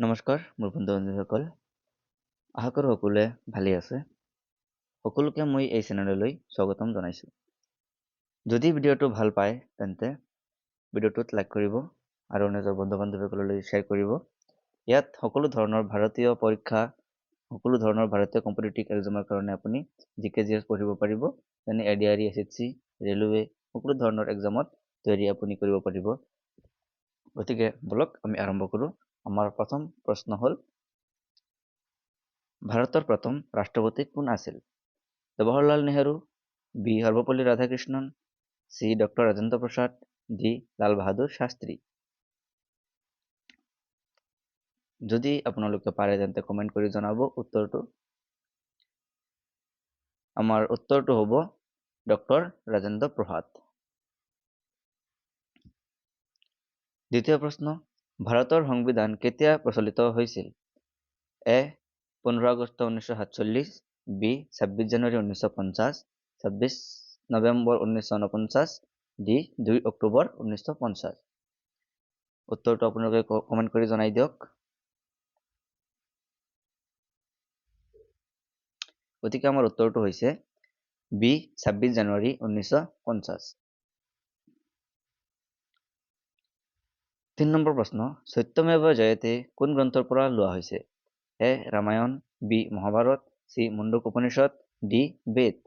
নমস্কাৰ মোৰ বন্ধু বান্ধৱীসকল, আশা কৰোঁ সকলোৱে ভালেই আছে। সকলোকে মই এই চেনেললৈ স্বাগতম জনাইছোঁ। যদি ভিডিঅ'টো ভাল পায় তেন্তে ভিডিঅ'টোত লাইক কৰিব আৰু নিজৰ বন্ধু বান্ধৱীসকললৈ শ্বেয়াৰ কৰিব। ইয়াত সকলো ধৰণৰ ভাৰতীয় পৰীক্ষা, সকলো ধৰণৰ ভাৰতীয় কম্পিটিটিভ এক্সামৰ কাৰণে আপুনি জি কে জি এছ পঢ়িব পাৰিব, যেনে A D R E, S S C, railway, সকলো ধৰণৰ এক্সামত তৈয়াৰী আপুনি কৰিব পাৰিব। গতিকে ব'লক আমি আৰম্ভ কৰোঁ। আমাৰ প্ৰথম প্ৰশ্ন হ'ল, ভাৰতৰ প্ৰথম ৰাষ্ট্ৰপতি কোন আছিল? Jawaharlal Nehru, B Sarvepalli Radhakrishnan, C doctor Rajendra Prasad, D Lal Bahadur Shastri. যদি আপোনালোকে পাৰে তেন্তে কমেণ্ট কৰি জনাব উত্তৰটো। আমাৰ উত্তৰটো হ'ব ডক্টৰ ৰাজেন্দ্ৰ প্ৰসাদ। দ্বিতীয় প্ৰশ্ন, ভাৰতৰ সংবিধান কেতিয়া প্ৰচলিত হৈছিল? এ 15 আগষ্ট 1947, বি 26 জানুৱাৰী 1950, 26 নৱেম্বৰ 1949, ডি 2 অক্টোবৰ 1950। উত্তৰটো আপোনালোকে কমেণ্ট কৰি জনাই দিয়ক। গতিকে আমাৰ উত্তৰটো হৈছে বি 26 জানুৱাৰী 1950। 3 নম্বৰ প্ৰশ্ন, সত্যমেৱ জয়তে কোন গ্ৰন্থৰ পৰা লোৱা হৈছে? A Ramayana, B Mahabharata, C Mundaka Upanishad, D Veda.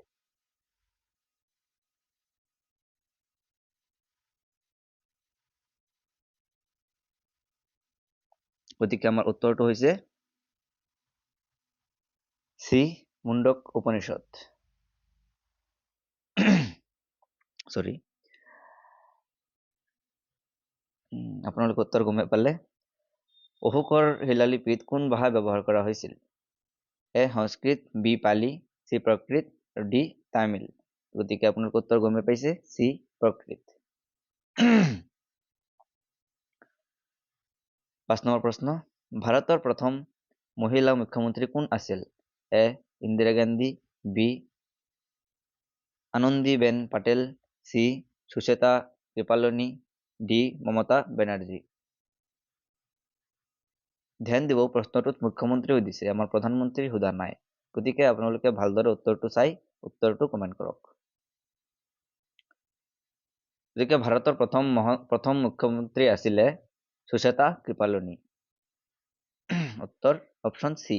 গতিকে আমাৰ উত্তৰটো হৈছে চি মুণ্ডক উপনিষদ। চৰি, আপোনালোকে উত্তৰ গমেই পালে। অশোকৰ শিলালিপিত কোন ভাষা ব্যৱহাৰ কৰা হৈছিল? এ সংস্কৃত, বি পালি, চি প্ৰাকৃত আৰু ডি তামিল। গতিকে আপোনালোকে উত্তৰ গমেই পাইছে, চি প্ৰাকৃত। 5 নম্বৰ প্ৰশ্ন, ভাৰতৰ প্ৰথম মহিলা মুখ্যমন্ত্ৰী কোন আছিল? A Indira Gandhi, B Anandiben Patel, C Sucheta Kripalani, D Mamata Banerjee. ধ্যান দিব, প্ৰশ্নটোত মুখ্যমন্ত্ৰী সুধিছে, আমাৰ প্ৰধানমন্ত্ৰী সোধা নাই। গতিকে আপোনালোকে ভালদৰে উত্তৰটো চাই উত্তৰটো কমেণ্ট কৰক। গতিকে ভাৰতৰ প্ৰথম মুখ্যমন্ত্ৰী আছিলে সুচেতা কৃপালনী। উত্তৰ অপশ্যন চি।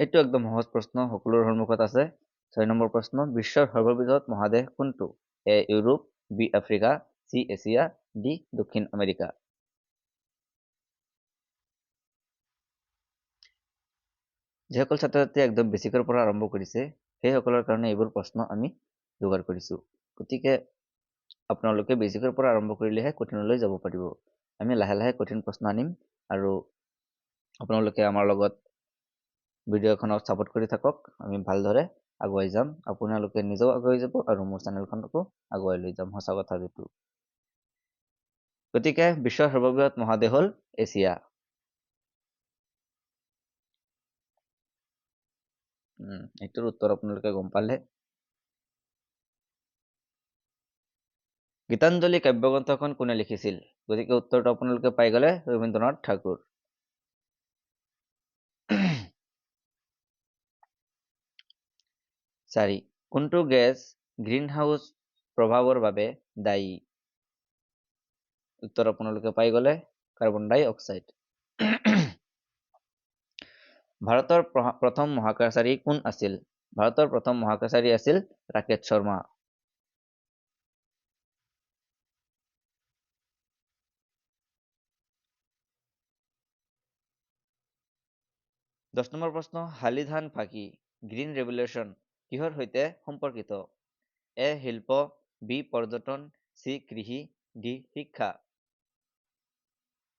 এইটো একদম সহজ প্ৰশ্ন, সকলোৰে সন্মুখত আছে। 6 নম্বৰ প্ৰশ্ন, বিশ্বৰ সৰ্ববৃহৎ মহাদেশ কোনটো? A Europe, B Africa, C Asia, D দক্ষিণ আমেৰিকা। যিসকল ছাত্ৰ ছাত্ৰীয়ে একদম বেছিকৰ পৰা আৰম্ভ কৰিছে সেইসকলৰ কাৰণে এইবোৰ প্ৰশ্ন আমি যোগাৰ কৰিছোঁ। গতিকে আপোনালোকে বেছিকৰ পৰা আৰম্ভ কৰিলেহে কঠিনলৈ যাব পাৰিব। আমি লাহে লাহে কঠিন প্ৰশ্ন আনিম আৰু আপোনালোকে আমাৰ লগত ভিডিঅ'খনক ছাপোৰ্ট কৰি থাকক। আমি ভালদৰে আগুৱাই যাম, আপোনালোকে নিজেও আগুৱাই যাব আৰু মোৰ চেনেলখনকো আগুৱাই লৈ যাম, সঁচা কথা যিটো। গতিকে বিশ্বৰ সৰ্ববৃহৎ মহাদেশ হ'ল এছিয়া। এইটোৰ উত্তৰ আপোনালোকে গম পালে। গীতাঞ্জলি কাব্যগ্ৰন্থখন কোনে লিখিছিল? গতিকে উত্তৰটো আপোনালোকে পাই গ'লে, ৰবীন্দ্ৰনাথ ঠাকুৰ। 4, কোনটো গেছ গ্ৰীণ হাউচ প্ৰভাৱৰ বাবে দায়ী? উত্তৰ আপোনালোকে পাই গ'লে, কাৰ্বন ডাই অক্সাইড। ভাৰতৰ প্ৰথম মহাকাশচাৰী কোন আছিল? ভাৰতৰ প্ৰথম মহাকাশচাৰী আছিল ৰাকেশ শৰ্মা। 10 নম্বৰ প্ৰশ্ন, হালিধান ফাঁকি গ্ৰীণ ৰেভলিউশ্যন কিহৰ সৈতে সম্পৰ্কিত? এ শিল্প, বি পৰ্যটন, চি কৃষি, ডি শিক্ষা।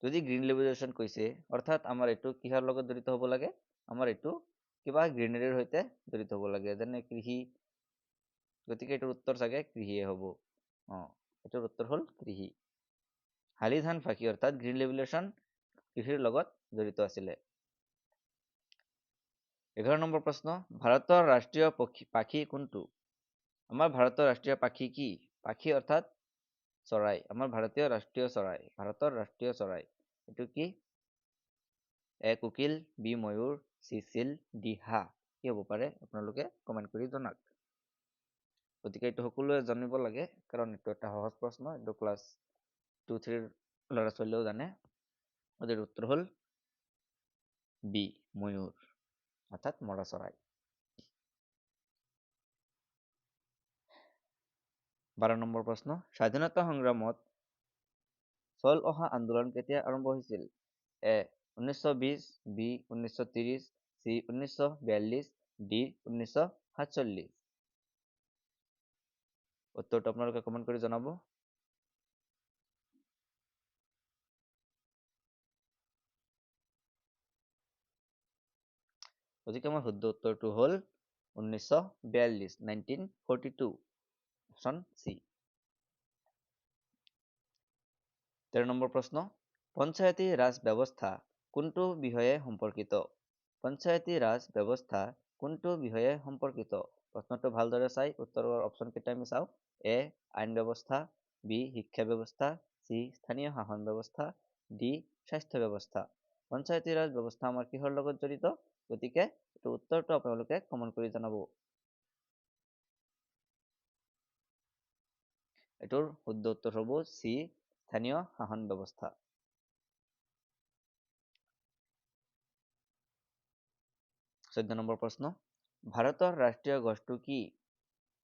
যদি গ্ৰীণ ৰেভলিউশ্যন কৈছে, অৰ্থাৎ আমাৰ এইটো কিহৰ লগত জড়িত হ'ব লাগে? আমাৰ এইটো কিবা গ্ৰীনেৰীৰ সৈতে জড়িত হ'ব লাগে, যেনে কৃষি। গতিকে এইটোৰ উত্তৰ চাগে কৃষিয়ে হ'ব। এইটোৰ উত্তৰ হ'ল কৃষি। শালি ধান ফাঁকি অৰ্থাৎ গ্ৰীণ ৰেভলিউশ্যন কৃষিৰ লগত জড়িত আছিলে। 11 নম্বৰ প্ৰশ্ন, ভাৰতৰ ৰাষ্ট্ৰীয় পাখি কোনটো? আমাৰ ভাৰতৰ ৰাষ্ট্ৰীয় পাখি কি? পাখি অৰ্থাৎ চৰাই? আমাৰ ভাৰতীয় ৰাষ্ট্ৰীয় চৰাই, ভাৰতৰ ৰাষ্ট্ৰীয় চৰাই এইটো কি? এ কোকিল, বি ময়ূৰ, চি চিল, ডি হাঁহ। কি হ'ব পাৰে আপোনালোকে কমেণ্ট কৰি জনাওক। গতিকে এইটো সকলোৱে জানিব লাগে, কাৰণ এইটো এটা সহজ প্ৰশ্ন, এইটো ক্লাছ 2-3 ল'ৰা ছোৱালীয়েও জানে। গতিকে উত্তৰ হ'ল বি ময়ূৰ, অৰ্থাৎ মৰা চৰাই। 12 নম্বৰ প্ৰশ্ন, স্বাধীনতা সংগ্ৰামত চল অহা আন্দোলন কেতিয়া আৰম্ভ হৈছিল? এ 1920, বি 1930, চি 1942, ডি 1947। উত্তৰটো আপোনালোকে কমেণ্ট কৰি জনাব। গতিকে আমাৰ শুদ্ধ উত্তৰটো হ'ল 1942, 1942, অপশ্যন চি। 13 নম্বৰ প্ৰশ্ন, পঞ্চায়তী ৰাজ ব্যৱস্থা কোনটো বিষয়ে সম্পৰ্কিত? পঞ্চায়তী ৰাজ ব্যৱস্থা কোনটো বিষয়ে সম্পৰ্কিত? প্ৰশ্নটো ভালদৰে চাই উত্তৰৰ অপশ্যন কেইটা আমি চাওঁ। এ আইন ব্যৱস্থা, বি শিক্ষা ব্যৱস্থা, চি স্থানীয় শাসন ব্যৱস্থা, ডি স্বাস্থ্য ব্যৱস্থা। পঞ্চায়তী ৰাজ ব্যৱস্থা আমাৰ কিহৰ লগত জড়িত? গতিকে এইটো উত্তৰটো আপোনালোকে কমেণ্ট কৰি জনাব। এইটোৰ শুদ্ধ উত্তৰ হ'ব চি স্থানীয় শাসন ব্যৱস্থা। 14 নম্বৰ প্ৰশ্ন, ভাৰতৰ ৰাষ্ট্ৰীয় গছটো কি?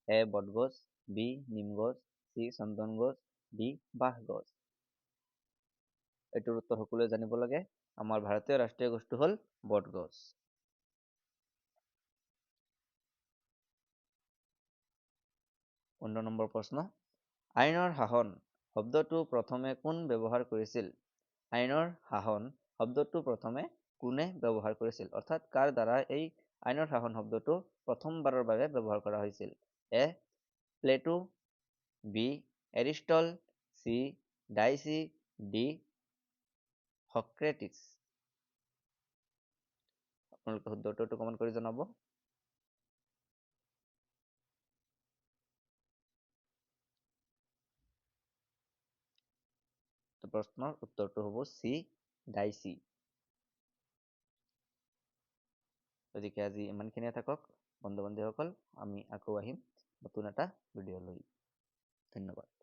এ বটগছ, বি নিম গছ, চি চন্দন গছ, ডি বাঁহ গছ। এইটোৰ উত্তৰ সকলোৱে জানিব লাগে। আমাৰ ভাৰতীয় ৰাষ্ট্ৰীয় গছটো হ'ল বটগছ। 15 নম্বৰ প্ৰশ্ন, আইনৰ শাসন শব্দটো প্ৰথমে কোন ব্যৱহাৰ কৰিছিল? আইনৰ শাসন শব্দটো প্ৰথমে কোনে ব্যৱহাৰ কৰিছিল? অৰ্থাৎ কাৰ দ্বাৰা এই আইনৰ শাসন শব্দটো প্ৰথমবাৰৰ বাবে ব্যৱহাৰ কৰা হৈছিল? A Plato, B Aristotle, C Dicey, D Socrates. আপোনালোকে শুদ্ধ উত্তৰটো কমেণ্ট কৰি জনাব। প্ৰশ্নৰ উত্তৰটো হ'ব চি ডাইচি। গতিকে আজি ইমানখিনিয়ে থাকক বন্ধু বান্ধৱীসকল, আমি আকৌ আহিম নতুন এটা ভিডিঅ' লৈ। ধন্যবাদ।